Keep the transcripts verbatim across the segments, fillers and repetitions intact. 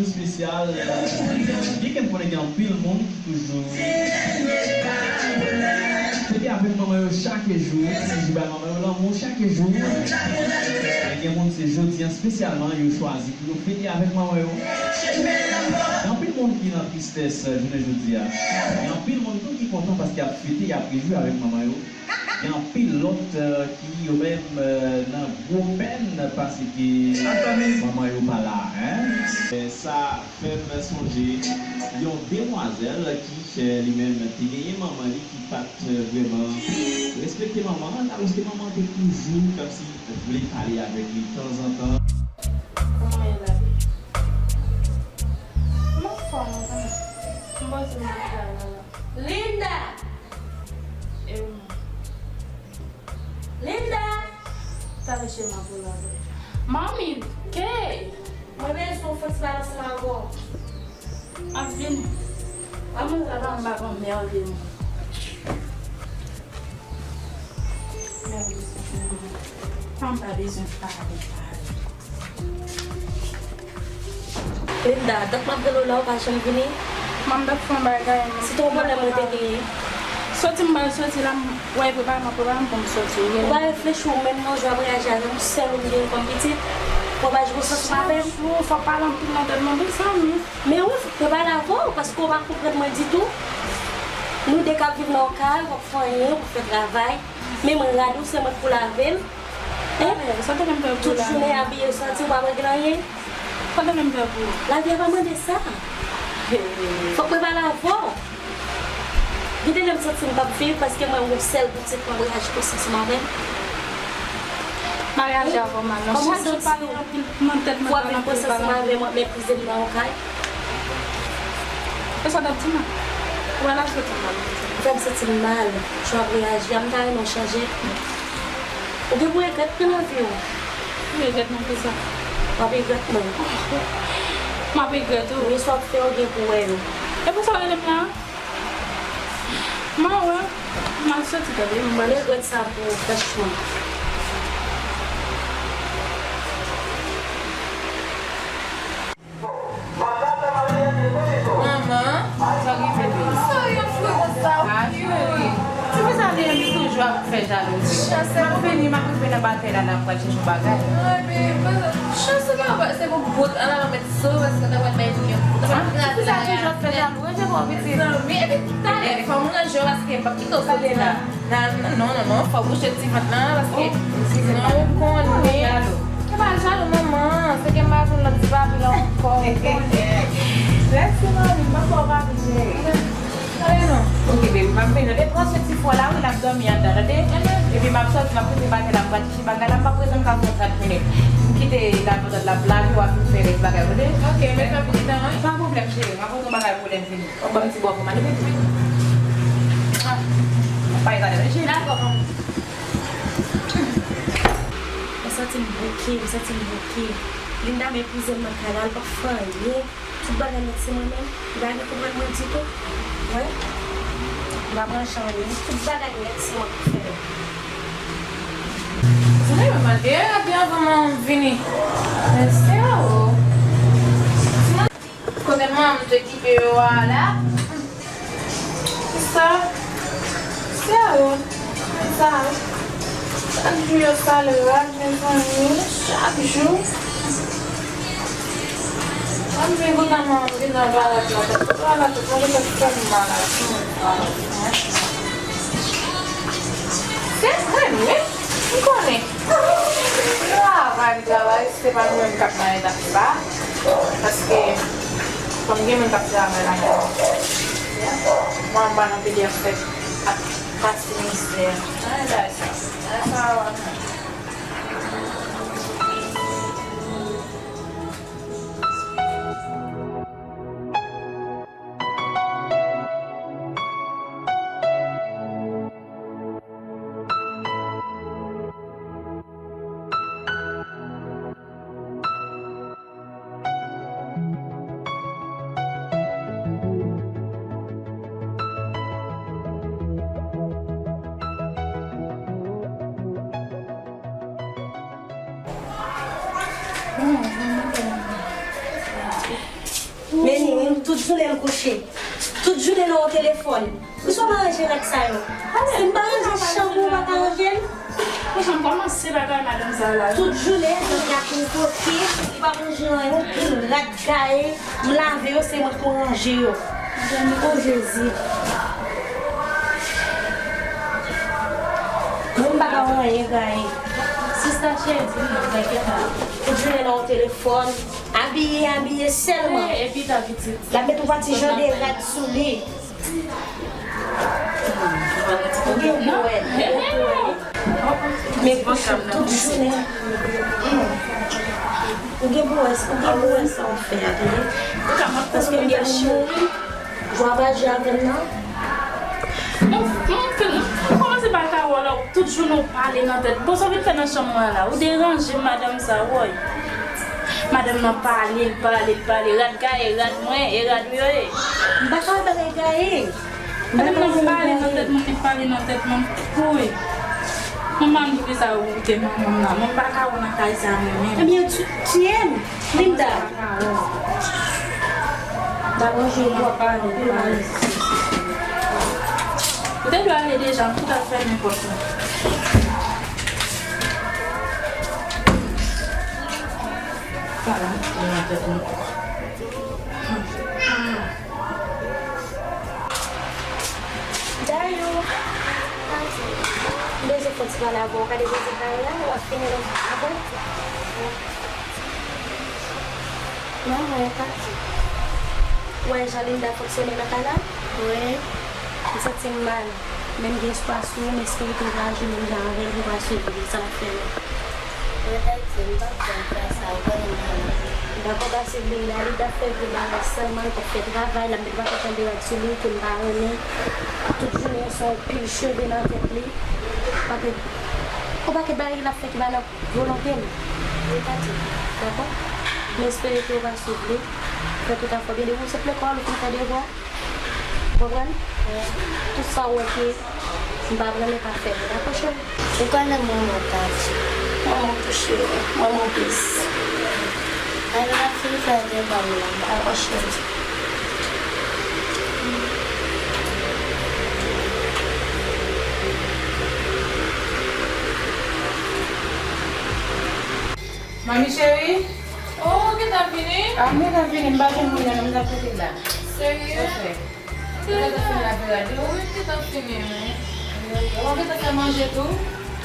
Espesyal, euh, gen kèk konnen gen anpil moun ki toujou fete avèk manman yo chak jou, ki toujou bay manman yo lanmou chak jou. Men gen moun se jodi a espesyalman yo chwazi pou yo fete avèk manman yo. Gen anpil moun ki nan tristès, euh, jounen jodi a. Gen anpil moun tou ki kontan paske y ap fete, y ap rejwi avèk manman yo. Gen anpil lòt, euh, ki yo menm, euh, nan gwo pèn paske manman yo pa la, en. E sa fè m sonje yon demwazèl ki, euh, li menm te genyen manman li ki pa t, euh, vrèman respekte manman an, alòske manman an te toujou kòmsi vle pale avèk li tanzantan. Kòman w ye la, baby? M anfòm, wi. M panse m ap travay la. Linda! E wi, manman. Linda! Talè chema pou la vre. Manmi, ke? Mwen bezwen yon fon ti balans mango. M ap vini. Manman, sa va, m pa konn mède, non. Mède, sa m pa bezwen pale, pale. Linda, dat m ap rele w la, ou pa janm vini? Manman, m t ap fè yon bagay, men... Se te yon pwoblèm mwen te genyen. Soti m pral soti la, m wè prepare m ap prepare m pou m soti, wi. Ou pa reflechi ou menm non, jan w ap reyaji avè m, ou sèl ou m gen kòm pitit. Ou pa jwe sans m avè m. Chak jou, fò w pale anpil nan tèt mwen, mezanmi. Men wi, fòk mwen pale avè w, paske w pa konprann mwen ditou. Nou de k ap viv nan yon kay, w ap fè anyen, w ap fè travay. Men mwen rad ou, se mwen k pou lave l. Hein? Talè, sa w te vle m fè pou la? Tout jounen abiye santi, w pa regle anyen. Sa w te vle m fè pou ou? Lavi a pa mande sa. Fòk mwen pale avè w. Gen de lè m santi m p ap viv paske mwen yon sèl pitit mwen reyaji konsa ansanm avè m. M a reyaji avè w mal non. Chak jou pale anpil nan tèt mwen, pale anpil, pale anpil. Fò w ap viv konsa ansanm avè m, w ap meprize m nan yon kay. E sa w t ap di m la? Ou wè la soti mal. Ou fè m santi m mal. Jan w ap reyaji a, m ta renmen w chanje. Ou gen pou regrèt wi nan vi w. Regrèt nan kisa? W ap regrèt mwen. M ap regrèt ou. Men sa w ap fè, ou gen pou wè yo. E pou sa w rele m la? M a wè. M a soti tande, m pral regrèt sa pou ou, franchman. Manman, sa w gen pou di? Sa yon fre konsa, wi. Ti fi sa li menm li toujou ap fè jalouzi. M ap vini, m ap rive nan batay la, l ap pral chèche yon bagay. Ay, baby, chans ou pa wè, se pou bout an la mèt so, paske ta pral bay li yon bout. Ti fi sa toujou ap fè jalouzi, se bon, pitit. Mezanmi, epi talè, fò m ranje w, paske m p ap kite w soti la. Nan, non, non, non, fò w bouche ti vant lan, paske non, ou konnen. Se pa jalou, manman, se ke m pa vin lòt ti papi la ankò, ou konnen. Mèsi, manmi, m pa fè w papi, cheri. Tande non. Ok, baby, m ap vini. Tande, pran swen ti fò la, wi, l ap dòmi anndan, tande? Epi m ap sòti, m ap kite batay la, m pral chèche bagay la, m p ap rete, m ka fè yon trant minit. M kite la, pandan l ap lave, w ap vin fè rès bagay, tande? Ok, men fè pitit lan, wi. Pa pwoblèm, cheri, m ap pote yon bagay pou lè m vini. Ou ban m ti bò pou m ale vit vit. Ah, pa egare, men cheri. Dakò, manmi. Mwen santi m bouke, mwen santi m bouke. Linda meprize m nan kay la, l pa fè anyen. Tout bagay nèt se mwen menm. Li pa gen pwoblèm mwen ditou. Wè. Li pa pran chan anyen. Tout bagay nèt se mwen k fè. Tande, mwen mande, epi anvan mwen vini. Mèsi, oh. Kote manman m te kite yo a la? Sa, sa yo, sa, chak jou yo sale rad, mezanmi, chak jou. Mwen vin kontan manman m vin nan bagay la, bagay la, bagay la fè m mal a tou. Se mwen menm, m konnen. Travay, travay, se pa nou menm k ap nan eta sa. Paske, kòm gen moun k ap travay lakay mwen, mwen anba nan pede ap fè, ap pase mizè. Ay, bagay sa, bagay sa, Tout jounen l kouche. Tout jounen nan yon telefòn. Pou sa w pa ranje rad sa yo? Si m pa ranje chanm ou, ou pa ka ranje l? Pou jan m kòmanse bagay madanm sa la. Tout jounen, nèg la ap vin kote, li pa ranje anyen, pil rad gaye, m lave yo, se mwen ki pou ranje yo. O Jezi. Mwen m pa ka wè anyen gaye. Sista cheri, di m, enkyèt pa. Tout jounen nan yon telefòn, abiye, abiye sèlman. Epi ta pitit. L ap met yon pati jan de rad sou li. Ou gen pou wè, ou gen pou wè. Men kouche tout jounen. Ou gen pou wè, ou gen pou wè sa w fè a, tande. Paske m gen pou mouri. Jwa pa jwe avè m nan. Mwen, mwen, mwen kòmanse pa ka wè w la, tout jounen w pale nan tèt. Bon, sa w vin fè nan chanm mwen la? Ou deranje m, madanm sa, woy. Madanm nan pale, l pale, l pale. Rad gaye, rad mwen, e rad ou yo ye. M pa ka wè bagay gaye. Madanm nan pale nan tèt mwen, li pale nan tèt mwen. Woy. Manman m, poukisa ou koute manman m la? Mwen pa ka wè nan kay sa mwen menm. Ebyen, tu, tu aimes, Linda. Dabò, je vois pas le mal. Ou te dwe ale deja, m tou ta fèmen pòt la. Sa la, li nan tèt mwen. Dayou, m bezwen fè ti pale avè w. Ou ka depoze kay la, w ap fini nan apre. Non, mwen pati. Ou wè jan Linda fonksyone nan kay la? Wi. M santi m mal. Men m gen espwa sou ou, m espere ke w va aji menm jan avè l, ou va swiv li, sa l ap fè la. Mwen pati, m p ap janm fè sa, ou konnen m renmen w. Dakò, pase Linda, li t ap fè vye bagay sèlman, li t ap fè travay, l ap met yon pakèt anberat sou li ke m pa renmen. Tout jounen se yon pil cheve nan tèt li. Pakèt, yon pakèt bagay ke l ap fè ki pa nan volonte m. Wi, Tati. Dakò? M espere ke w va swiv li. Fè tout afè w byen. Depi w sot lekòl, ou fin fè devwa. Ou konprann? Wi. Tout sa w wè ke m pa renmen, pa fè l. Dakò, cheri? Ou konnen manman, Tati. Manman tou, cheri. Manman plis. Ann, n ap fin fè devwa m nan. Dakò, cheri. Manmi cheri? Oh, ou gentan vini? Ah, m gentan vini, m pa jwenn moun nan, m t ap kote la. Serye? Sa fè? Ou gentan fin lave rad ou? Wi, m gentan fini, wi. Ou gentan fè manje tou?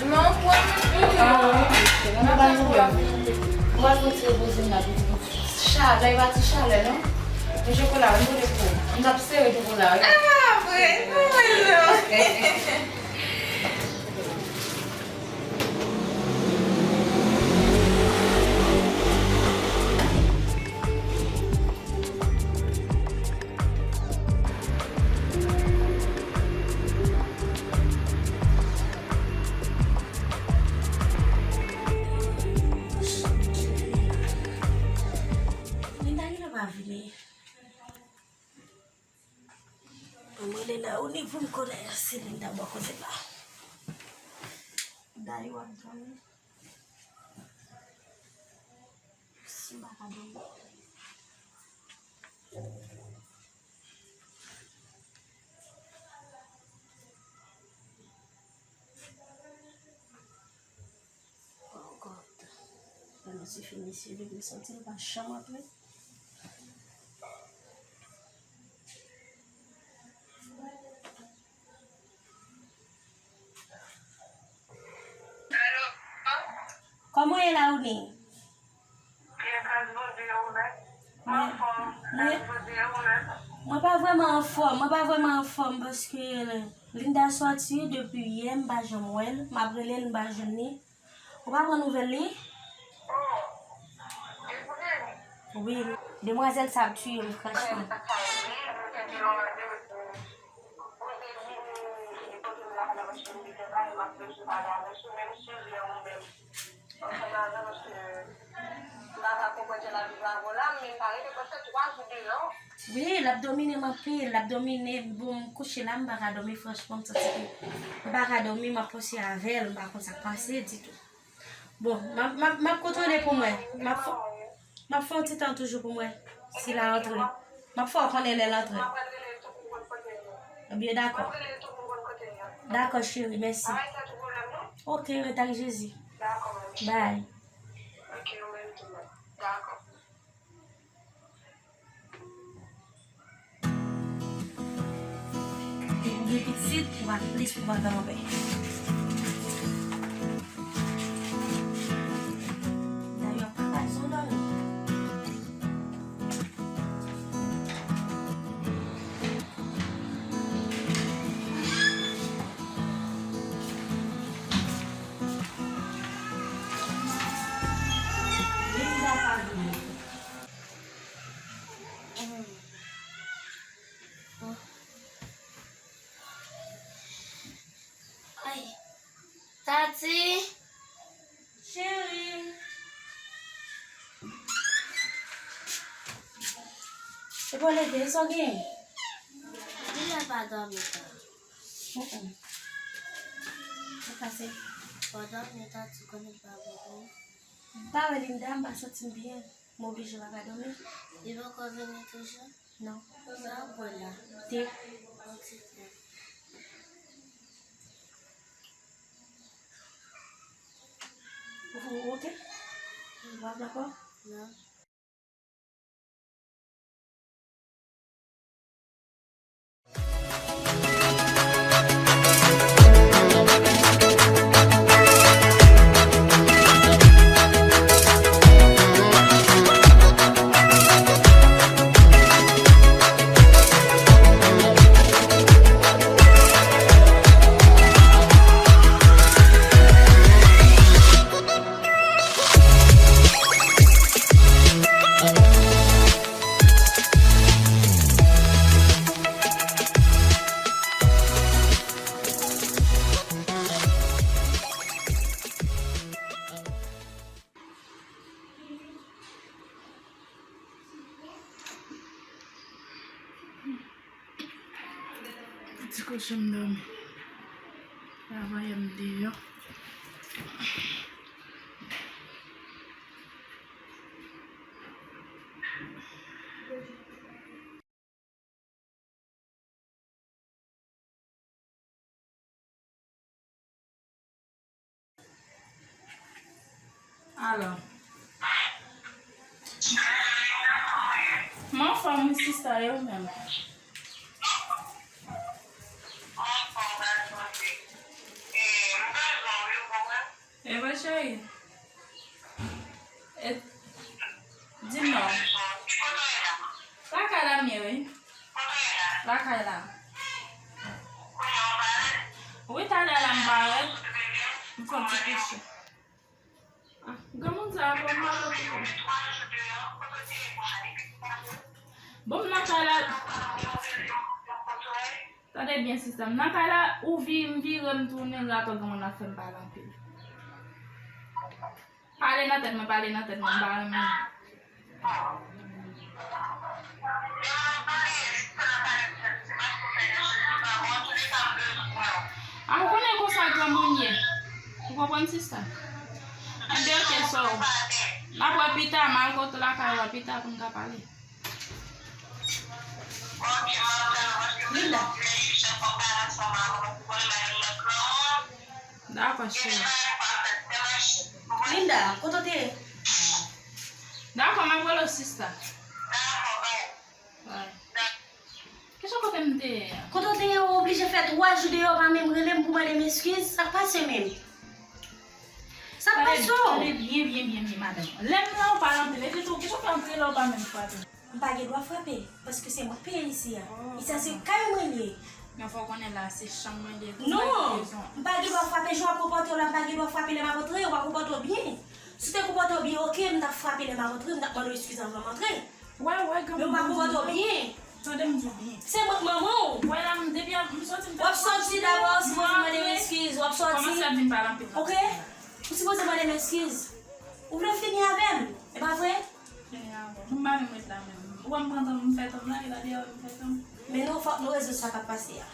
Non, pou mwen menm tou. Ah, wi, mesye. Nan pa gen pwoblèm. Ou al fè ti repoze m la, pitit. Chalè, e pa ti chalè, non. Men chokola, m pote pou ou. M t ap sere chokola, wi. Ah, vre? Pou mwen, non. Linda genlè pa vini. Mwen rele Laouni pou m konnen si Linda bò kote la. Dayou ap dòmi. Si m pa ka dòmi. Oh God. Lè nou ti fini sere, m santi l pa janm antre. Kòman w ye Laouni? Byen, gras Bondye, e ou menm? Mwen, mwen, mwen pa vrèman anfòm, mwen pa vrèman anfòm paske Linda sòti depi yè, m pa janm wè l, m ap rele l, m pa jwenn li. Ou pa pran nouvèl li? Oh, e vre? Wi, demwazèl sa ap tiye m, franchman. Wi, l ap domine m anpil, l ap domine m. Bon, m kouche la, m pa ka dòmi, franchman, m santi ke m pa ka dòmi, m ap panse avè l, m pa konn sa k pase ditou. Bon, m ap, m ap, m ap kontwole pou mwen. M ap fè, m ap fè yon ti tan toujou pou mwen, si l a antre. M ap fè w konnen lè l antre. M ap rele l tou pou m konn kote l ye. Ebyen, dakò. M ap rele l tou pou m konn kote l ye. Dakò, cheri, mèsi. Pa bay tèt ou pwoblèm, non. Oke, ret ak Jezi. Dakò, manmi. Bye. Oke, ou menm tou, manmi. Dakò. Gen pitit, ou pa plis, ou pa fè anpè. Dayè, papa, son dòmi. Linda pa vini. Ay. Tati. Cheri. Epa w leve, sa w genyen? Linda pa dòmi tan. Mm, mm. Sa pase? Pa dòmi, Tati, konnen l pa bon pou ou. M pa wè Linda, m pa santi m byen. M oblije pa ka dòmi. Li poko vini toujou? Non. Sa w bwè la? Te. Yon ti te. Ou, ou oke? Ou ap dakò? Non. Ti kochon m dòmi. Travay m deyò. Alò. M anfòm wi sista, e ou menm? E vre cheri? E, di m non. Lakay la m ye wi. Lakay la. Wi, talè la m parèt. M fè yon ti kouche. Ah, granmoun sa a, bon, m pa konn. Bon, m nan kay la. Tande byen, sista. M nan kay la, ou vi-, m vire, m tounen, l atò granmoun ap fè m pale anpil. Pale nan tèt mwen, pale nan tèt mwen, m pa renmen. A, ou konnen konsa granmoun ye. Ou konprann, sista? Enben, oke, so, n ap wè pita, m al kote lakay ou a pita pou n ka pale. Linda. Dakò, cheri. Linda, kote w te ye? Dakò, m ap rele w sista. Bye. Kesyon kote m te ye a? Kote w te ye, ou oblije fè twa jou deyò, w pa menm rele m pou mande m eskiz? Sa k pase menm? Sa k pase w? Tande byen, byen, byen, byen, madanm. Lè m la, ou pa antre, epi tou, kesyon fè antre la, ou pa menm frape. M pa gen dwa frape, paske se mwen k peye isi a. Isi a se kay mwen li ye. Men fò w konnen la, se chanm mwen li ye. Non, m pa gen dwa frape, jan w ap konpòte w la, m pa gen dwa frape lè m ap antre, ou pa konpòte w byen. Si w te konpòte w byen, oke, m t ap frape lè m ap antre, m t ap mande w eskiz anvan m antre. Wè, wè, granmoun. Men w pa konpòte w byen. Tande m di w byen. Se mwen k manman w. Wè la, m depi m soti, m w ap soti dabò, w sipoze mande m eskiz, w ap soti. Kòmanse ap vin pale anpil. Oke? Ou sipoze mande m eskiz. Ou vle fini avè m, e pa vre? Fini avè m. M pa menm ret la menm. Ou wè m pran tan m fè tan m la, e la deyò m fè tan m. Men nou, fòk nou rezoud sa k ap pase a.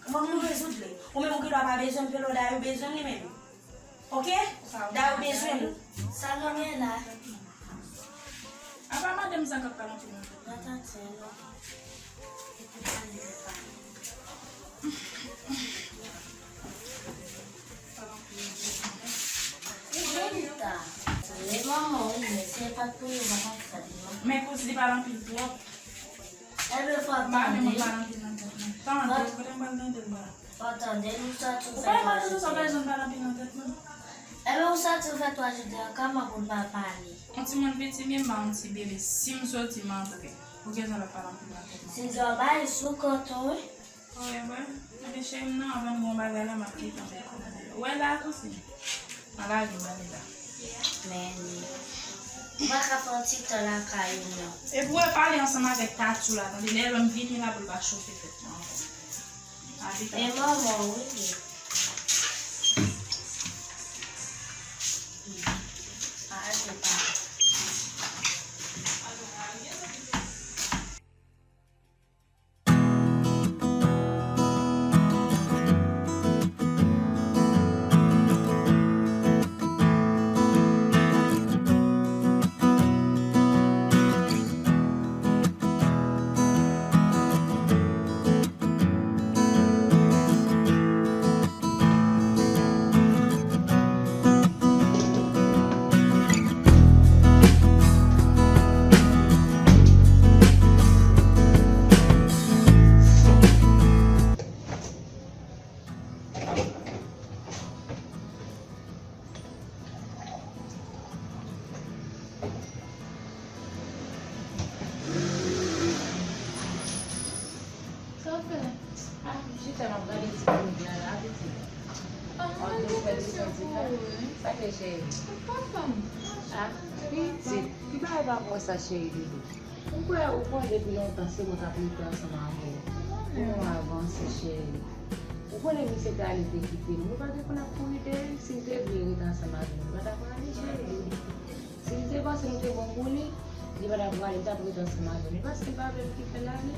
Fòk nou rezoud li. Ou menm ou gen dwa pa bezwen m, Pelo Dayou bezwen m li menm. Oke? Dayou bezwen m. Sa nou gen la? Apa madanm sa k ap pale anpil nan tèt mwen? Nan tèt mwen, non. Ou byen ta. Wi, manman, wi, men si e pa t pou li, ou pa t ap fè l, non. Men kouzen li pale anpil twòp. Enben, fò tande. Mwen pale anpil nan tèt mwen. Tande, kote m pral tande l la? Fò tande, nou sòti ou fè twa jodi a. Ou pa bezwen pale anpil nan tèt mwen. Enben, ou sòti ou fè twa jodi a, kòman pou n pa pale? Yon timoun piti, men m ba yon ti bebe. Si m soti, m antre. Poukisa l ap pale anpil nan tèt mwen? Silvia, w bay sou kont ou, wi. Wi, wi. Mande cheri m nan, anvan m gen yon bagay la, m ap kite anpil kòmantè. Ou wè la, kouzen? Mwen lage bale la. Men, ou pa ka fè yon ti tan lakay ou, non. Epi w pale ansanm avèk Tatou la, tande, lè lòm vini la pou l pa chofe tèt mwen ankò. Api Tatou. E manman, wi. Aje pa. Sa w fè? Ah, m chita, m ap gade ti kout la, la, pitit. Ah, mwen gen kesyon pou ou, wi. Sa k ye, cheri? Ou pa fè m. Ah, pitit, ki bagay pa bon sa, cheri doudou? Ou kwè, ou kwè depi lontan se mwen k ap rete ansanm avè w pou nou avanse, cheri. Ou konnen misye te ale te kite m. Nou pa te konn ap kouri dèyè l, si l te vle rete ansanm avè nou, li pa ta prale, cheri. Si l te panse nou te bon pou li, li pa ta prale, li t ap rete ansanm avè nou. E paske l pa vle m kite l ale.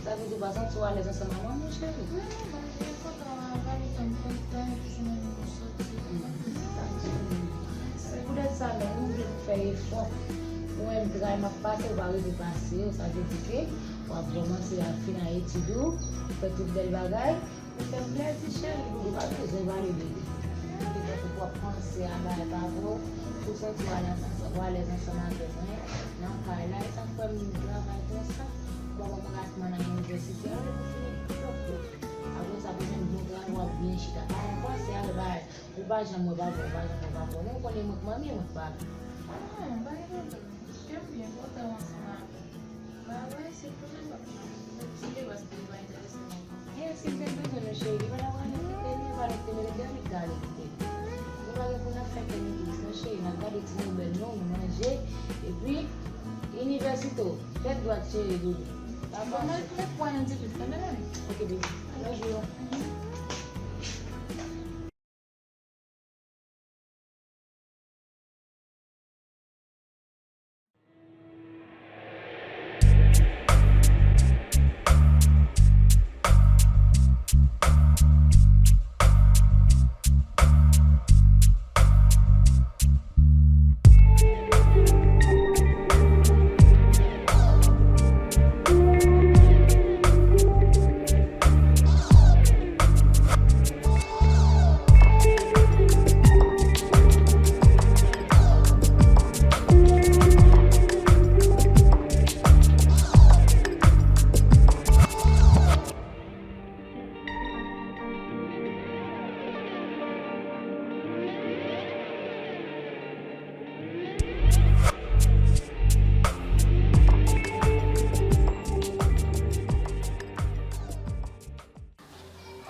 Sa vle di ou pa santi w alèz ansanm avè m, mon cheri? Wi, manman, m byen kontan, malgre m kontan, epi se mwen menm ki soti. Se poutèt sa menm, m vle pou fè efò. Ou menm, tray m ap pase, ou pa rive pase yo, sa vle di ke w ap kòmanse ap fin a etid ou, ou fè tout bèl bagay. Ou fè m plèzi, cheri, doudou, pa bezwen pale, bebe. Ou te fè pou w ap panse a bagay pa vre, ou santi w alèz ansanm, w alèz ansanm avè mwen nan kay la, e sa k fè m travay konsa, w ap aprann nan inivèsite a, lè pou fini, pou yo. Apre sa, pou jwenn bon travay, w ap byen chita. Pa panse a bagay, ou pa janm wè papa, ou pa janm wè papa, non, ou konnen mwen k manmi, mwen k papi. Ah, pa gen pwoblèm. Byen, byen kontan ansanm avè w. Ba wè, se pou nou pa pran ti deba, se pa enterese mwen. Yes, si l te bezwen nou, cheri, li pa ta pral kite, li pa ta kite, men li te annik ale kite. Nou pa gen pou n ap fè kè nou tris, non, cheri, n ap gade ti nouvèl nou, nou manje, epi, inivèsite w, tèt dwat, cheri, doudou. Pa fòse. Mwen mèt pran yon ti plis, tande, mami? Ok, baby. Love you.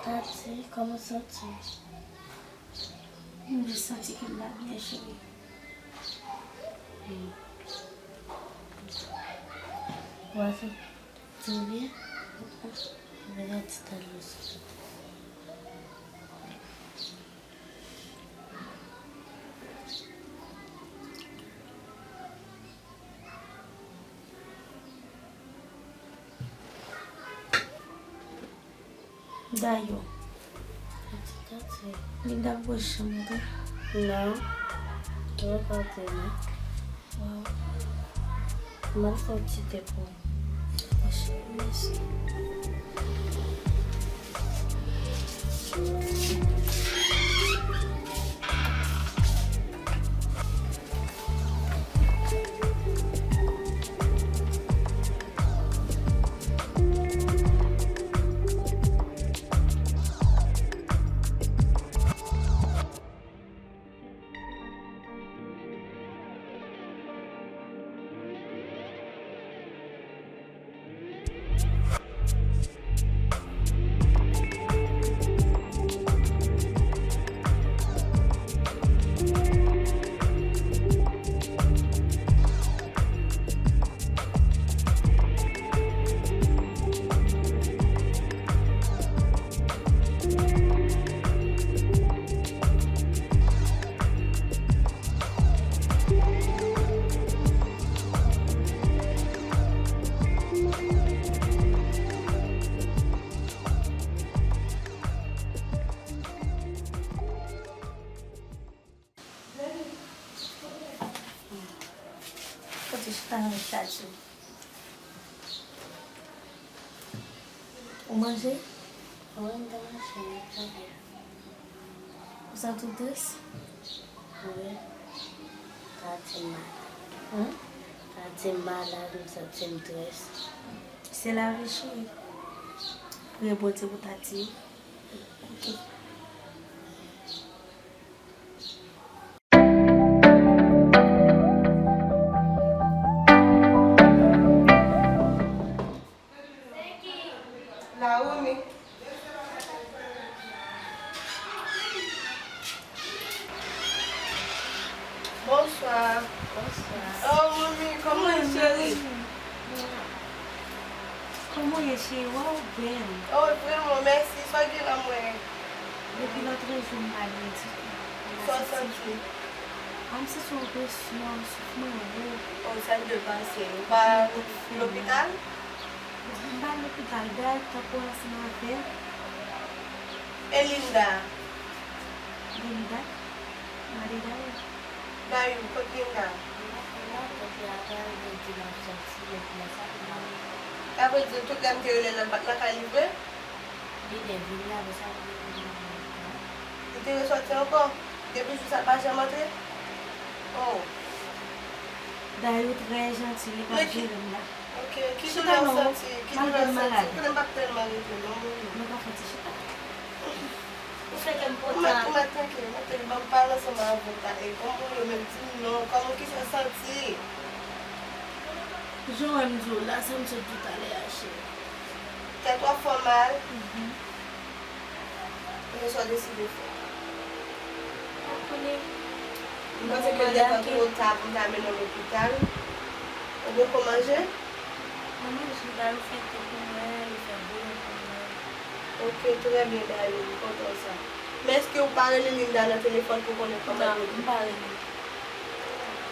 Tati, kòman w santi w? M jis santi ke m pa byen, cheri. Hmm. Ou pa santi w byen? Mwen gen yon ti tandans. Dayò, li t ap pran chanm ou tou? Non, mwen pa te non. Waw. Mwen fè yon ti te pou ou. Mèsi. Kote chita nan chaj ou? Ou manje? Wi, m te manje, m ap tande. Ou santi w tris? Wi. Sa di m malad. Hum? Sa di m malad, m santi m tris. Se lavi, cheri. Priye Bondye pou tati. Ok. Naomi. Bonswa. Bonswa. Oh, manmi, kòman w ye, cheri? Kòman w ye, cheri? Waw, bèl. Oh, vrèman, mèsi. Sa w gen la, mwen? Depi lòt jou, m pa byen ditou. Sa w santi? A, m santi yon presyon sou mwen wo. Oh, sa k te pase? Ou pa lopital? M pa lopital, dayè, tankou ansanm avè l. E Linda? Linda? Mari Dayou. Dayou, kot Linda? Li pa fè la, kote a pral gen dimanch sòti, epi lè sa li pa. Sa vle di tout lè m te rele l, l pa t nan kay li vre? Li te vin la, men sa vle di li te resòti ankò. Depi jou sa l pa janm antre? Oh. Dayou trè janti, li p ap jere m la. Ok, ki doulè w santi? Ki doulè w santi? Ou konnen m p ap tèlman rete non, manmi. Mwen ka fè ti chita. Ou fè kè m kontan. Ou mèt, ou mèt trankil, ou mèt trankil. Ban m pale ansanm avè w ta, e kòman w ye menm, di m non, kòman, kisa w santi? Jan w wè m di w la, sa m sot di w talè a, cheri. Tèt w ap fè w mal? Mhm. Kòman sa w deside fè? M pa konnen. M panse ke l gentan twò ta pou m ta mennen w lopital. Ou poko manje? Mwen manje, Dayou fè te pou mwen, li fè bouyon pou mwen. Ok, trè byen, Dayou, m kontan sa. Men èske ou pa rele Linda nan telefòn pou konnen kòman l ye? Non, m pa rele.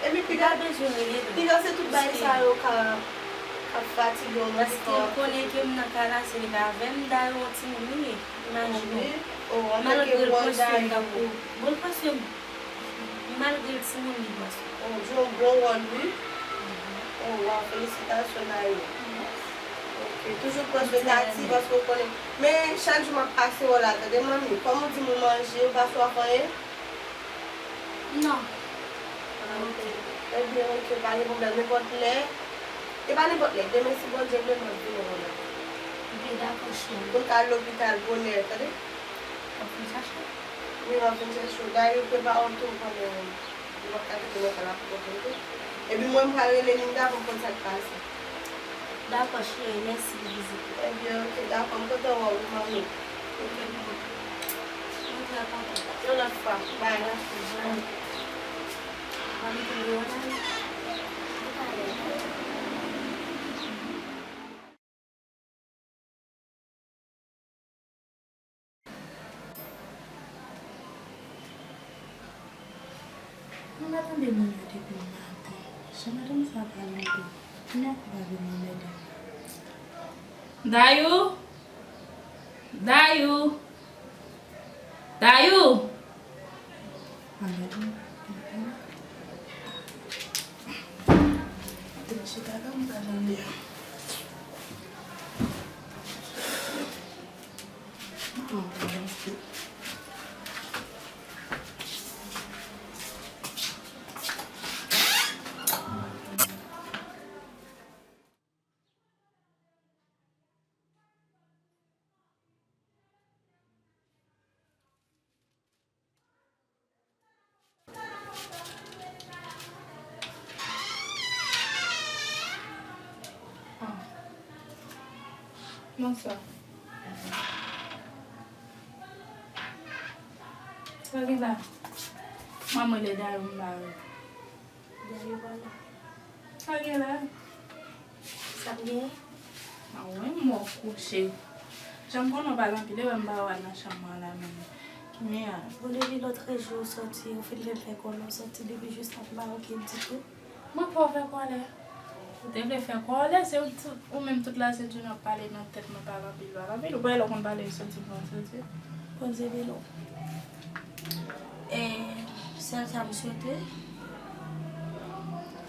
Epi piga, piga se tout bagay sa yo ka, ka fatige w nan vi w ap fè. Paske l konnen ke m nan kay la, se li k avè m, Dayou yon timoun li ye, imajine w. Wi. Oh, antanke wòl Dayou. Malgre l pran swen m tankou, bon, l pran swen m. Malgre l timoun li pran swen m. Oh, jwe yon bon wòl, wi. Mhm. Oh, waw, felisitasyon, Dayou. Mèsi. Ok, toujou pran swen Tati, paske w konnen. Men chak jou m ap pase w la, tande, manmi. Kòm ou di m ou manje, ou pa swaf anyen? Non. Ah, ok. Ebyen, ok, pa gen pwoblèm. Nenpòt lè. E pa nenpòt lè. Demen, si Bondye vle, m ap vin wè w la. Ebyen, dakò, cheri. Pou n ka al lopital bonè, tande? W ap vin chache m? Wi, m ap vin chache w. Dayou, prepare w tou, ou konnen. Ou p ap ka kite mwen fè la pou kont mwen tou. Epi mwen, m pral rele Linda pou m konn sa k pase. Dakò, cheri, mèsi pou vizit ou. Ebyen, ok, dakò, m kontan wè w, manmi. Ok, m kontan. Mwen trè kontan. Yon lòt fwa, bay. Mèsi, jan. Manmi, te vle yon nèg? Mwen pa tande moun yo depi maten. Jan madanm sa pale anpil. Kounya pou pa vin anmède m. Dayou? Dayou? Dayou? Anmède m. Te m chita la. Bonswa. Sa gen la? Mwen, mwen, lè Dayou m ba yo. Dayou pa la. Sa gen la? Sa gen? Mwen, mwen kouche. Jan m konnen w pale anpil, e wè m ba yo al nan chanm mwen la menm. Kounye a. Bon, depi lòt jou w sòti, ou fin fè m fè kòlè, w sòti depi jis ap mawoke ditou. Mwen pa w fè kòlè. Ou te vle fè kòlè, se ou, ou menm tout la se di w ap pale nan tèt mwen, pale anpil, pale anpil. Ou pa wè lè w konn pale, sòti pou w sòti. Bondye beni w. E, sèl sa m swete,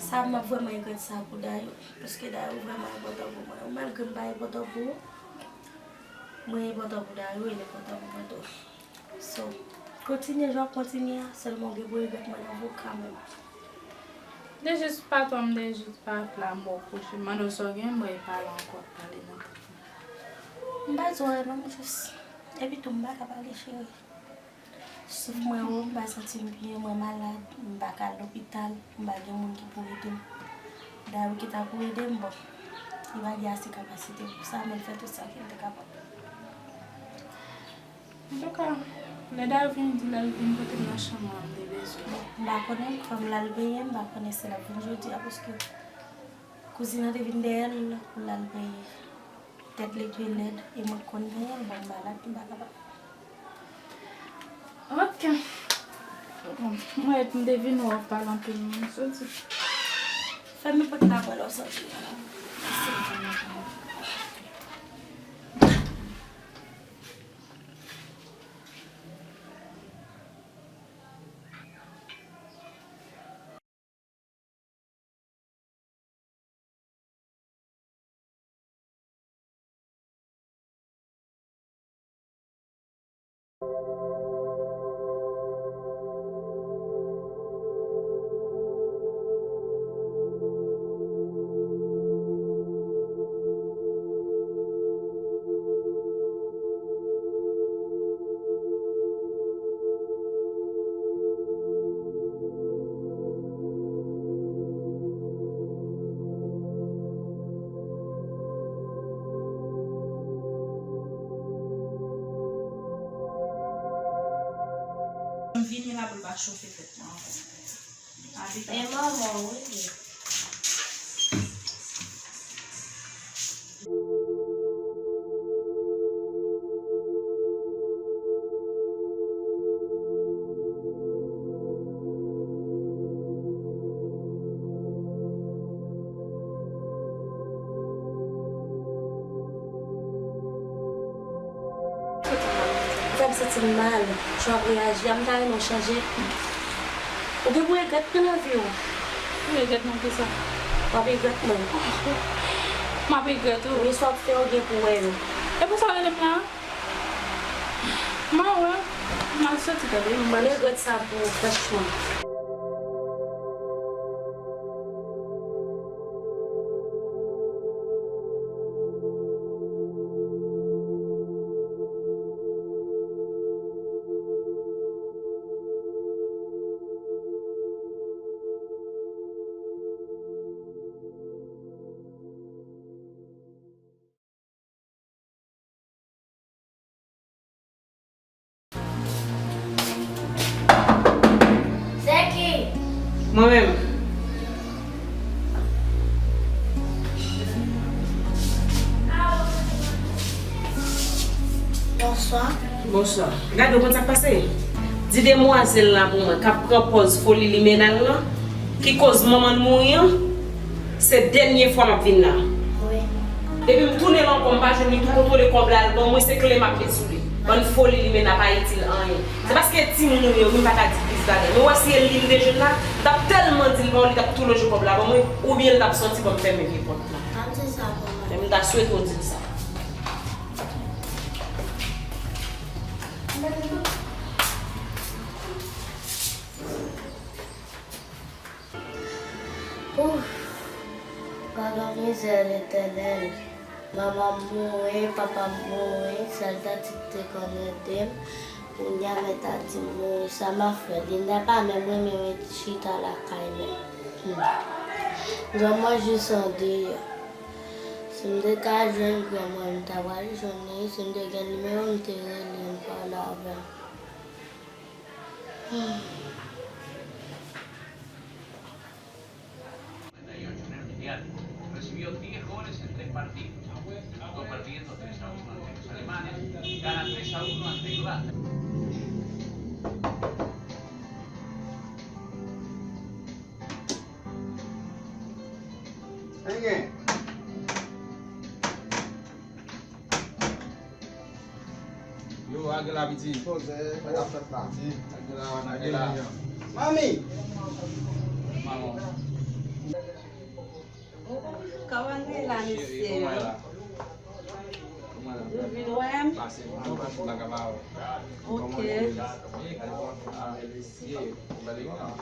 sa m ap vrèman regrèt sa pou Dayou, paske Dayou vrèman enpòtan pou mwen. Malgre m pa enpòtan pou ou, mwen enpòtan pou Dayou, e l enpòtan pou mwen tou. So, kontinye jan w ap kontinye a, sèlman w gen pou regrèt mwen nan voka menm. M te jis pa twò, m te jis pa la mò kouche. M mande w sa w gen, mwen pale ankò, pale nan tèt mwen. M pa di w anyen non, m jis. Epi tou, m pa ka pale, cheri. Souf mwen wo, m pa santi m byen, mwen malad, m pa ka al lopital, m pa gen moun ki pou ede m. Dayou ki ta pou ede m, bon, li pa gen ase kapasite pou sa, men l fè tout sa ke l te kapab. Antouka, lè Dayou vini, di l al vin kote m nan chanm mwen, m te bezwen l. M pa konnen, kòm l al benyen, m pa konnen si l ap vin jodi a, paske kouzin nan te vin dèyè l pou l al benyen. Tèt li te lèd, e mwen k konn benyen l, bon, m malad, m pa kapab. Ok. Bon, mwen, m te vin wè w ap pale anpil, m soti. Fèmen pòt la, mwen, lè w soti. M vini la pou l pa chofe tèt mwen ankò. E manman, wi. Ou fè m santi m mal, jan w ap reyaji a, m ta renmen w chanje. Ou gen pou regrèt pran nan vi w. M regrèt nan kisa? W ap regrèt mwen. M ap regrèt ou. Men sa w ap fè, ou gen pou wè l. E pou sa w rele m la? M a wè. M al soti tande. M regrèt sa pou ou, franchman. Se ki? Mwen menm. Bonswa. Bonswa. Gade, ou konn sa k pase? Di demwazèl la pou mwen, k ap pran pòz foli limena l lan, ki koz manman l mouri an, se dènye fwa m ap vin la. Wi. Depi m tounen la ankò, m pa jwenn li, tou kontwole kòb la, l ban mwen, se kle m ap met sou li. Bann foli limena pa itil anyen. Se paske timoun ou ye, wi, m pa ka di plis bagay. Men w wè si e li m te jwenn la, m t ap tèlman di l pa w, li t ap tou lonje kòb la ban mwen, oubyen l t ap sòti ban m fèmen vye pòt la. Pa di sa pou mwen. Men m ta swete w di l sa. Ouf! Gad yon mizè, Letènèl. Manman m mouri, papa m mouri, sèl tanti ki te konn ede m. Kounye a, mèt a di m mouri, sa m ap fè? Linda pa menm renmen ret chita lakay menm. Hmm. Granmoun jis andeyò. Si m te ka jwenn granmwen, m ta pral jwenn li. Si m te gen nimewo, m te rele, m pale avè l. Recibió diez goles en tres partidos, dos perdiendo tres a uno ante los alemanes, gana tres a uno ante Croacia. Yo, lage la, piti. Poze, pa ta fèt la. Lage la, lage la. Manmi! Manman. Kòman nou ye la, mesye yo? Kòman ye la? Kòman ye la? Nou vin wè m? Pase, mwen pa sou bagay pa ou. Ok. Kòman nou ye la? Gade kòman nou ye, mesye. Gade kòman.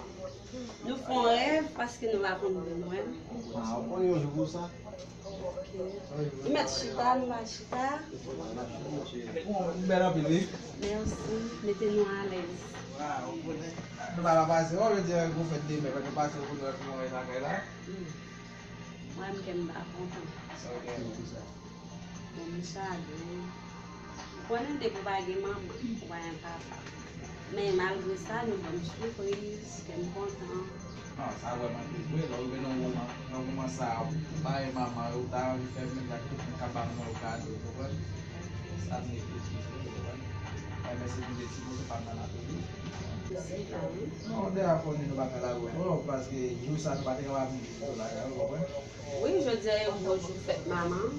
Nou fè yon rèv paske nou pa konn vin wè m. Ah, ou konn yon jou pou sa? Ok. Nou mèt chita, nou pa chita. Bon, ou bèl anpil, wi. Mèsi. Mete nou alèz. Waw, ou konnen. Nou pa ka pase. Oh, jodi a, gwo fèt de mè, fèt nou pase, ou konn wè nou wè lakay la. Hmm. Mwen, m kè m pa kontan. Sa w gen pou sa? Bon, m chagren. Ou konnen depi w pa gen manman, ou pa gen papa. Men malgre sa, nou ban m sipriz, kè m kontan. Non, sa vrèman tris vre, lè w rive nan moman, nan moman sa a, ou pa gen manman, ou ta anvi fè menm jan ak tout moun k ap ba manman yo kado, ou konprann? Sa vin tris vre, ou konprann? Mwen, mèsi pou de ti moso pa m nan la toujou. Non, de a fò nou pa fè la gwo twòp, paske jou sa nou pa te kapab vin jis la, ou konprann? Wi, jodi a yon bon jou fèt manman.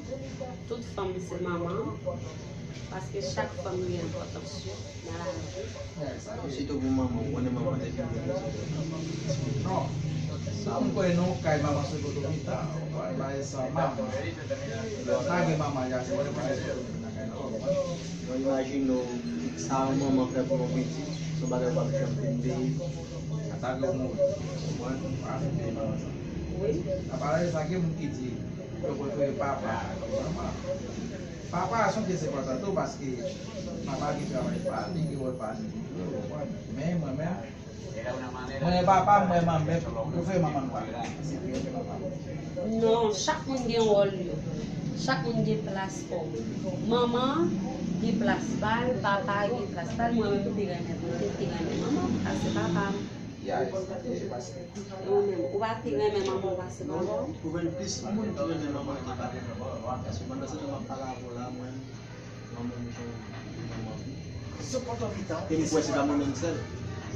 Tout fanm se manman. Paske chak fanm li gen enpòtans yo nan lavi. Sitou pou manman, ou konnen manman depi l vin se. Non. Sa m kwè non, kay manman se poto mitan. Ou pa e sa manman. Lè w pa gen manman, ya se konnen manman se poto mitan kay la. Mwen imajine w, sa yon manman fè pou yon pitit, se yon bagay w p ap janm fin peye. Ata ke w mouri, ou konprann? Ou pa fin peye manman sa. Wi. Apa, sa gen moun ki di, yo prefere papa ke manman. Papa a se yon pyès enpòtan tou, paske papa gen travay pa li, gen wòl pa li, ou konprann? Men mwen menm, mwen e papa, mwen manman, mwen prefere manman m. Non, chak moun gen wòl yo. Chak moun gen plas pa w. Manman gen plas pa l, papa gen plas pa l. Mwen menm, m te renmen, m te, te renmen manman m pase papa m. Ya, e sa k ye, paske. E ou menm, ou pa te renmen manman w pase papa w? Ou jwenn plis moun ki renmen manman ki papa. Paske pandan se tan m ap pale avè w la, mwen, manman m jan manman m. E m kwè se pa mwen menm sèl.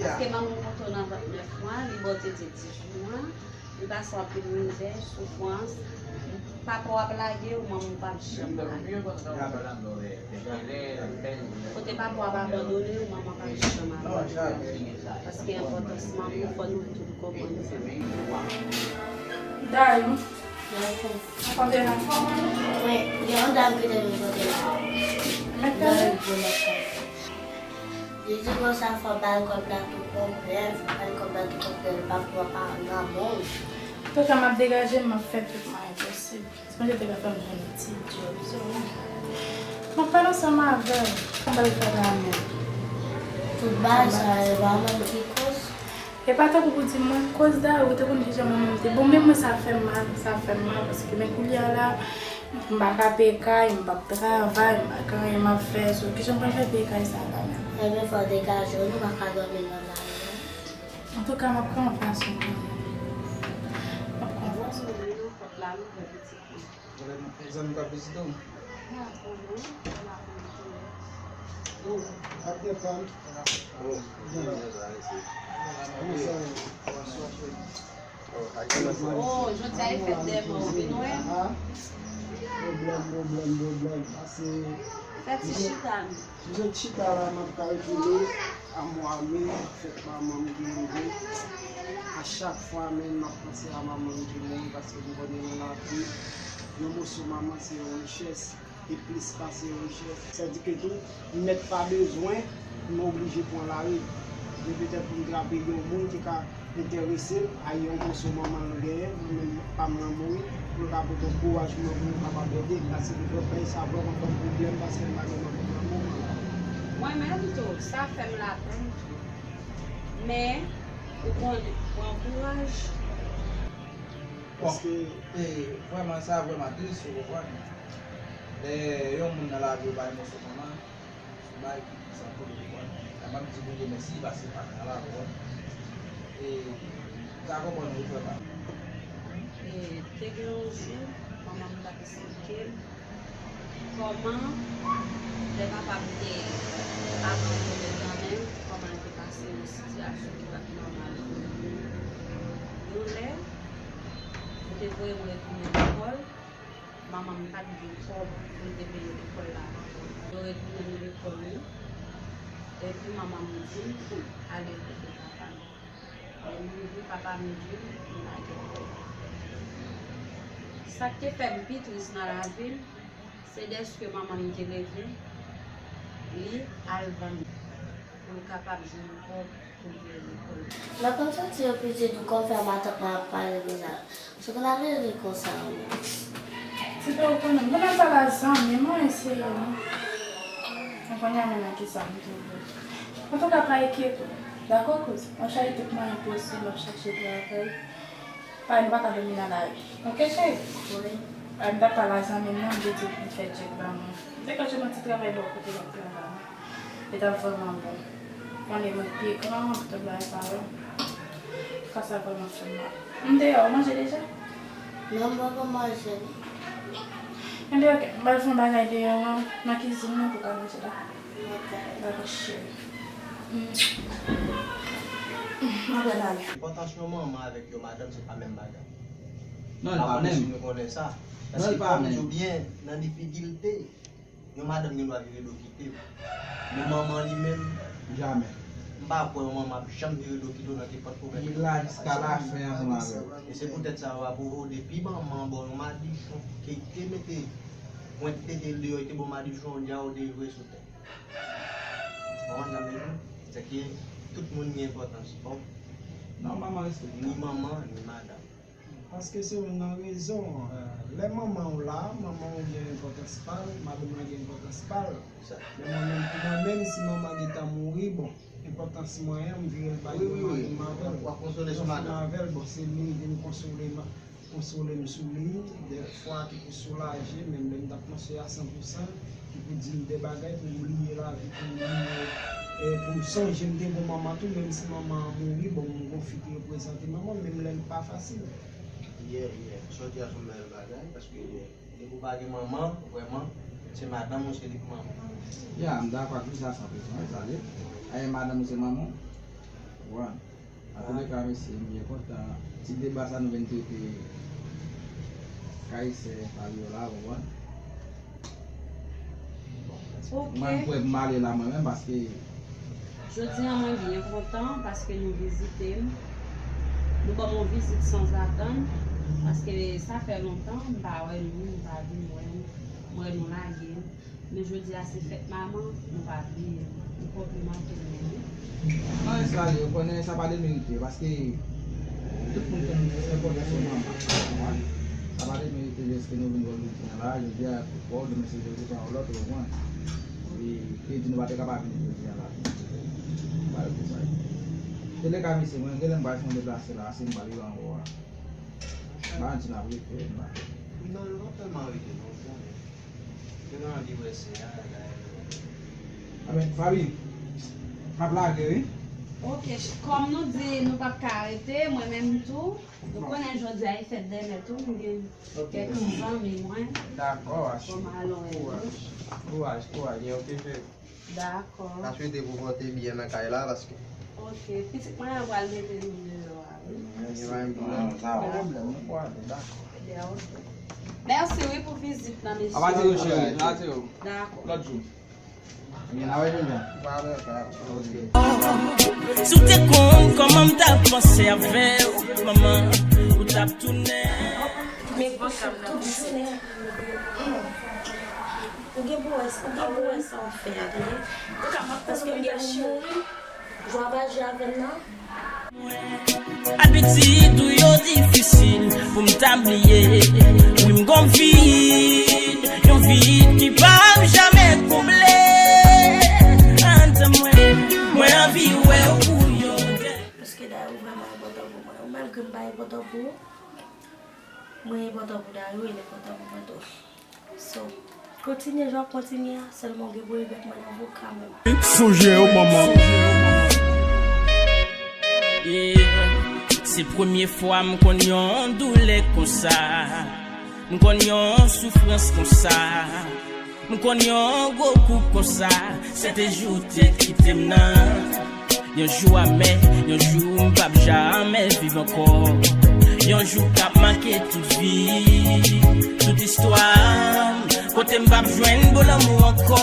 Paske manman m poto nan vant nèf mwa, li bò tete dizuit mwa, li pase anpil mizè, soufrans. Papa w ap lage w, manman w p ap janm lage w. Kote papa w ap abandone w, manman w p ap janm abandone w. Paske enpòtans manman w, fò nou tout konprann sa. Dayou. Mwen gen yon dam ki te vin kote m. Mwen gen yon gwo nèg. Li di konsa fò w ba l kòb la tou konplè, fò w ba l kòb la tou konplè, l p ap pran pa nan men w. Antouka, m ap degaje m, m ap fè tout mwayen posib. Sonje te ka fè m jwenn yon ti djòb, so, m ap pale ansanm avè l. M ap ba l kòb la menm. Tout bagay sa yo, e pa mwen ki koz. E pa tankou pou di mwen koz Dayou, ou te konn kijan manman m te bon, men mwen sa fè m mal, sa fè m mal, paske men kounye a la, m pa ka peye kay, m p ap travay, m pa gen anyen m ap fè, so kijan m pral fè peye kay sa la menm? Ebyen, fò w degaje w, nou pa ka dòmi nan lari a. Antouka, m ap pran yon fason kanmenm. M ap pran yon fason. Zanmi pa vizite w? Ap depann. Bon. Kòman sa ye? Oh, jodi a e fèt dèyè mwen, ou vin wè m? Pwoblèm, pwoblèm, pwoblèm. Pase fè ti chita nou. M sot chita la, m ap kalkile a mwa me, fèt manman m ki rive. A chak fwa, men, m ap panse a manman m ki mouri, paske m konnen nan lavi, yon moso manman se yon richès, e plis pase yon richès. Sèdike tou, m mèt pa bezwen, m oblije pran lari. Men petèt pou m trape yon moun ki ka enterese l a yon moso manman l genyen, mwen menm pa m nan mouri, pou l ka pote ankourajman pou nou kapab ede l. Paske li pran peyi sa vrèman kòm pwoblèm, paske l pa gen manman nan moman la. Mwen menm tou, sa fè m lapenn tou. Men, ou konnen, pran kouraj. Paske, e, vrèman, sa vrèman tris, ou konprann. Lè yon moun nan lavi ou bay moso manman, se yon bagay ki tris anpil, ou konprann. Sa m ap di Bondye mèsi, paske l pa t nan la, ou konprann. E, m ka konprann ou, frè pa m. E, te gen yon jou, manman m t ap eksplike m kòman lè papa m te abandone nan men m, kòman l te pase yon sitiyasyon ki pa t nòmal pou li. Yon lè, yo te voye m retounen lekòl, manman m pa t gen kòb pou l te peye lekòl la. Yo retounen m lekòl wi. Epi manman m di m ale kote papa m. Lè m rive, papa m di m, m pa gen kòb. Sa k te fè m pi tris nan lavi m, se dèske manman m te leve, li al vann pou l kapab jwenn kòb pou l peye lekòl. Mwen konn santi yo piti nou konn fè matant mwen ap pale konsa. Sou konn ap rele konsa wi. Ti pè ou konnen, mwen menm pale a zanmi mwen eseye non. Mwen konnen menm nan kisa m twouve. Antouka pa enkyete w. Dakò kouz? Mwen chache tout mwayen posib, mwen chache travay. Paske nou pa ka dòmi nan lari. Oke cheri? Wi. A, m t ap pale a zanmi m nan, m te di l pou l fè tchèk ban mwen. M te ka jwenn yon ti travay bò kote m ap travay. Li t ap vrèman bon. Konnen mwen pi gran, tout bagay sa yo. Kò sa vrèman fè m mal. M deyò, ou manje deja? Non, m poko manje non. Enben oke, m pral fè yon bagay deyò an, nan kizin nan pou w ka manje, dakò? Dakò cheri. Mwen pral ale. Enpòtans yon manman avèk yon madanm se pa menm bagay. Non, li pa menm. Si nou konnen sa. Paske fò m di w byen, nan difikilte, yon madanm gen dwa vire do kite w. Men manman li menm, jamè. M pa kwè yon manman ap janm vire do kite w nan kenpòt pwoblèm. Li la jiska lafen ansanm avè w. E se poutèt sa, w ap wè depi manman ba w yon madichon, ke te mete pwent tete l deyò, te ba w madichon, jodi a ou devwe sou tè. Ou konprann sa m vle di w? Sèke tout moun gen enpòtans pa w. Non, manman respekte. Ni manman, ni madanm. Paske se youn nan rezon, eh, lè manman w la, manman w gen enpòtans pa l, madanm lan gen enpòtans pa l. Men mwen menm, pou mwen menm, si manman gentan mouri, bon, enpòtans mwen an, m vire l bay yon madanm avè l. W ap konsole sou madanm. Yon fanm avè l, bon, se li vin konsole m. Konsole m sou li, dèfwa ki pou soulaje, menm lè m t ap panse a san pou san, ki pou di m de bagay pou m bliye lavi, pou m bliye, e pou m sonje m te gon manman tou, menm si manman an mouri, bon, m gon fi ki reprezante manman m, menm lè l pa fasil. Yeah, yeah. Sa w di a se yon bèl bagay, paske depi w pa gen manman, vrèman, se madanm ou, se li k manman. Ya, m dakò ak li, sa san presyon, wi, sa li. Ayen madanm ou se manman w. Wi. Antouleka, mesye, m byen kontan. Ti deba sa nou vin trete kay sè Fabiola, ou konprann? Bon, mwen, m kwè m ale la mwen menm, paske jodi a mwen byen kontan, paske nou vizite m. Nou ban m yon vizit sanzatann, paske sa fè lontan m pa wè nou, m pa vin wè nou. M wè nou lage m. Men jodi a se fèt manman, nou pa bliye m. Nou konplimante nou wi. Non, e sa li, ou konnen sa pa demerite, paske tout moun konn enpòtans yon manman, ou konprann? Sa pa demerite lèske nou vin wè l jodi a la, jodi a pou kò w, demen se jodi pa yon lòt, ou konprann? E, e di nou pa te kapab vin jodi a la. Ou pa wè pou sa. Antouleka, mesye, mwen genlè m pral fè yon deplase la, si m pral rive anwo a. M pa di n ap rete, m pa. Non, nou pa tèlman rete, non, ou konnen. Yo gen anvi wè sè a, dayè. Anben, Faby, m ap lage, wi. Oke, ch-, kòm nou di nou p ap ka rete, mwen menm tou, nou konnen jodi a e fèt dèmè tou, m gen kèk ti zanmi mwen. Dakò, cheri. Kouraj, kouraj, kouraj, e oke, cheri. Dakò. N a swete pou w pote byen nan kay la, paske. Oke, pitit mwen an pral mete nou deyò a, wi. Mèsi wi. Mèsi wi pou vizit nan, mesye. Apa di yo, cheri, n a di yo. Dakò. Lòt jou. Byen, n a wè jodi a. Oke. Si w te konn kòman m t ap panse avè w, manman, ou t ap tounen. Men tout, tout jounen. Ou gen pou wè, ou gen pou wè sa w fè a, tande. Paske m gen pou mouri, jwa pa jwe avè m nan. Abitid ou yo difisil pou m ta bliye. Wi, m gon vid, yon vid ki p ap janmen konble. Anndan mwen, mwen anvi wè w pou yon dènye. Paske dayè ou vrèman enpòtan pou mwen. Malgre m pa enpòtan pou ou, Mwen enpòtan pou Dayou, e l enpòtan pou mwen tou. So, kontinye jan w ap kontinye a, sèlman w gen pou regrèt mwen nan vo kanmenm. Sonje yo, manman. Yeah. Se premye fwa m konn yon doulè konsa. M konn yon soufrans konsa. M konn yon gwo kou konsa. Se te jou w te kite m nan. Yon jou amè, yon jou m p ap jamè viv ankò. Yon jou k ap make tout vi, tout istwa m, kote m p ap jwenn bon lanmou ankò.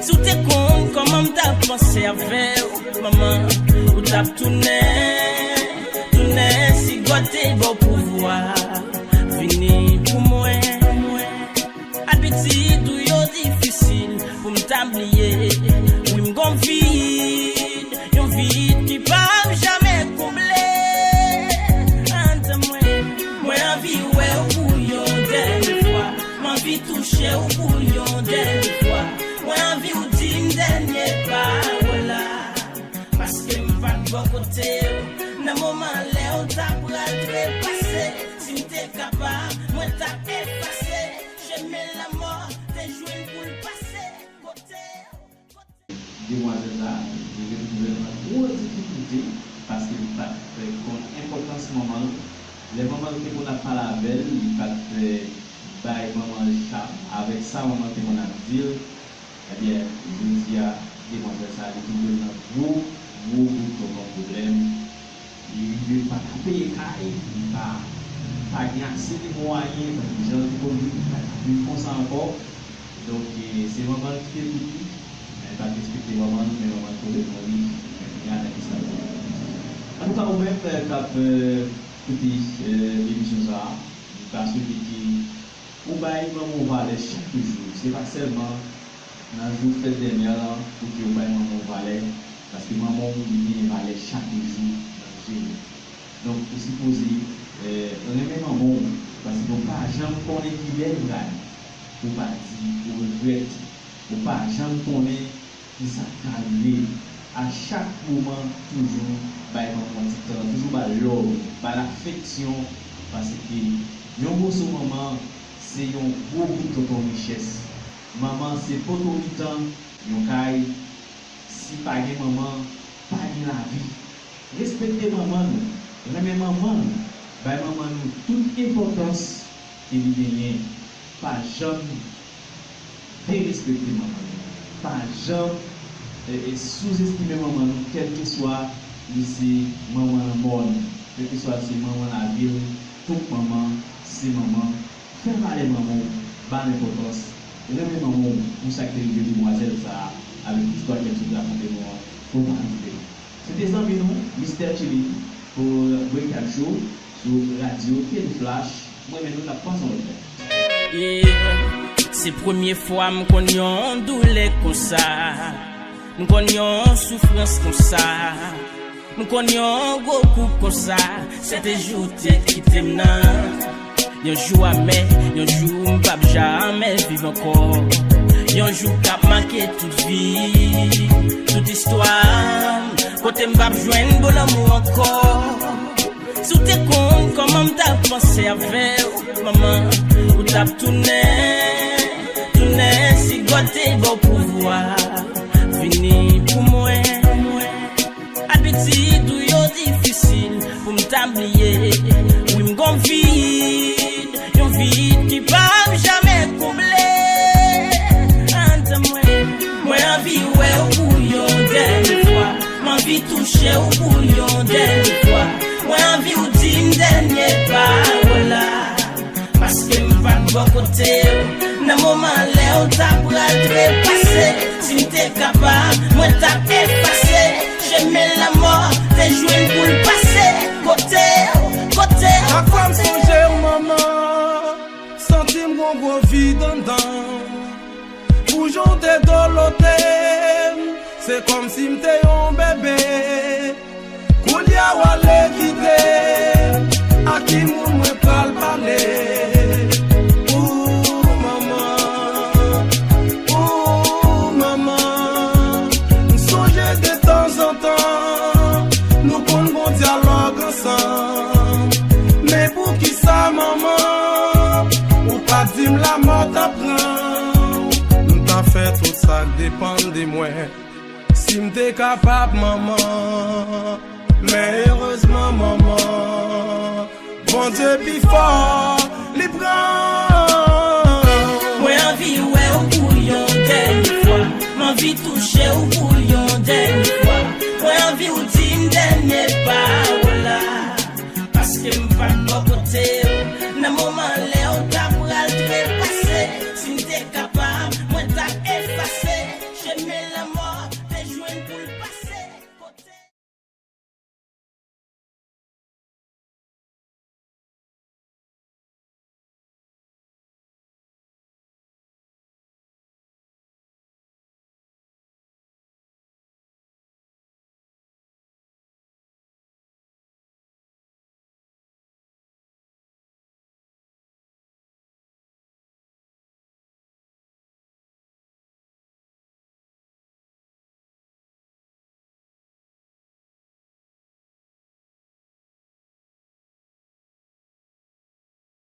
Si w te konn kòman m t ap panse avè w, manman, ou t ap tounen, tounen si God te ba w pouvwa. Vini pou mwen. Abitid ou yo difisil pou m ta bliye. Wi, m gon vid, yon vid ki p ap jamè konble. Antan mwen, mwen anvi wè w pou yon dènye fwa. M anvi touche w pou yon dènye fwa. Mwen anvi w di m dènye pawòl la. Paske m pa t bò kote w nan moman lè w ta pral trepase. Si m te kapab, mwen t ap efase chemen lanmò te jwenn pou l pase. Kote w, kote w. Demwazèl sa, li retwouve l nan gwo difikilte, paske li pa t konn enpòtans manman l. Lè manman l te konn ap pale avè l, li pa t bay manman l cham avèk sa manman l te konn ap di l. Ebyen, jodi a, demwazèl sa, li twouve l nan gwo, gwo, gwo tonton pwoblèm. Li rive pa ka peye kay, li pa, pa gen ase de mwayen, tankou jan l te konn viv, li pa ka viv konsa ankò. Donk, e, se manman l ki te tout li. Men li pa t respekte manman l, men manman l twonpe l mouri. Men kounye a, nèg sa l twonpe l. Antouka, ou menm, e, k ap, e, koute, e, emisyon sa a, m ta swete ke ou bay manman w valè chak jou. Se pa sèlman nan jou fèt dènyè lan pou ke ou bay manman w valè, paske manman w li genyen valè chak jou nan je w. Donk, ou sipoze, e, renmen manman w, paske ou pa janm konnen kilè l pral. Ou pa di ou regrèt. Ou pa janm konnen kisa k ka rive. A chak moman, toujou bay manman w ti tan, toujou ba l love, ba l afeksyon, paske yon moso manman se yon gwo bout tonton richès. Manman se potomitan yon kay. Si pa gen manman, pa gen lavi. Respekte manman nou, renmen manman nou, bay manman nou tout enpòtans ke li genyen. Pa janm derespekte manman nou. Pa janm, e, e, souzestime manman nou, kèlkeswa li se manman lanmò nou, kèlkeswa li se manman lavi l, tout manman se manman. Fè valè manman w, ba l enpòtans, renmen manman w pou sa k te rive demwazèl sa a avèk istwa ke m sot rakonte nou an, pou w pa regrèt. Se te zanmi nou, Mister Chilin, pou Breakdown Show sou radyo Kenny Flash. Mwen menm nou k ap pase yon lòt bò. Yeah. Se premye fwa m konn yon doulè konsa. M konn yon soufrans konsa. M konn yon gwo kou konsa. Se te jou w te kite m nan. Yon jou amè, yon jou m p ap jamè viv ankò. Yon jou k ap make tout vi, tout istwa m, kote m p ap jwenn bon lanmou ankò. Si w te konn kòman m t ap panse avè w, manman, ou t ap tounen, tounen si God te ba w pouvwa. Vini pou mwen. Abitid ou yo difisil pou m ta bliye. Wi, m gon vid, yon vid ki p ap jamè konble. Antan mwen, mwen anvi wè w pou yon dènye fwa. M anvi touche w pou yon dènye fwa. Mwen anvi w di m dènye pawòl la. Paske m pa t bò kote w nan moman lè w ta pral trepase. Si m te kapab, mwen t ap efase chemen lanmò te jwenn pou l pase. Kote w, kote w. Chak fwa m sonje w, manman, santi m gon gwo vid anndan. Pou jan w te dolote m, se kòmsi m te yon bebe. Kounye a w ale kite m, a ki moun mwen pral pale? Ooh, manman, ooh, manman. M sonje detanzantan, nou konn gon dyalòg ansanm. Men poukisa, manman? Depann de mwen, si m te kapab, manman. Men erezman, manman, Bondye pi fò, li pran. Mwen anvi wè w pou yon dènye fwa. M anvi touche w pou yon dènye fwa. Mwen anvi w di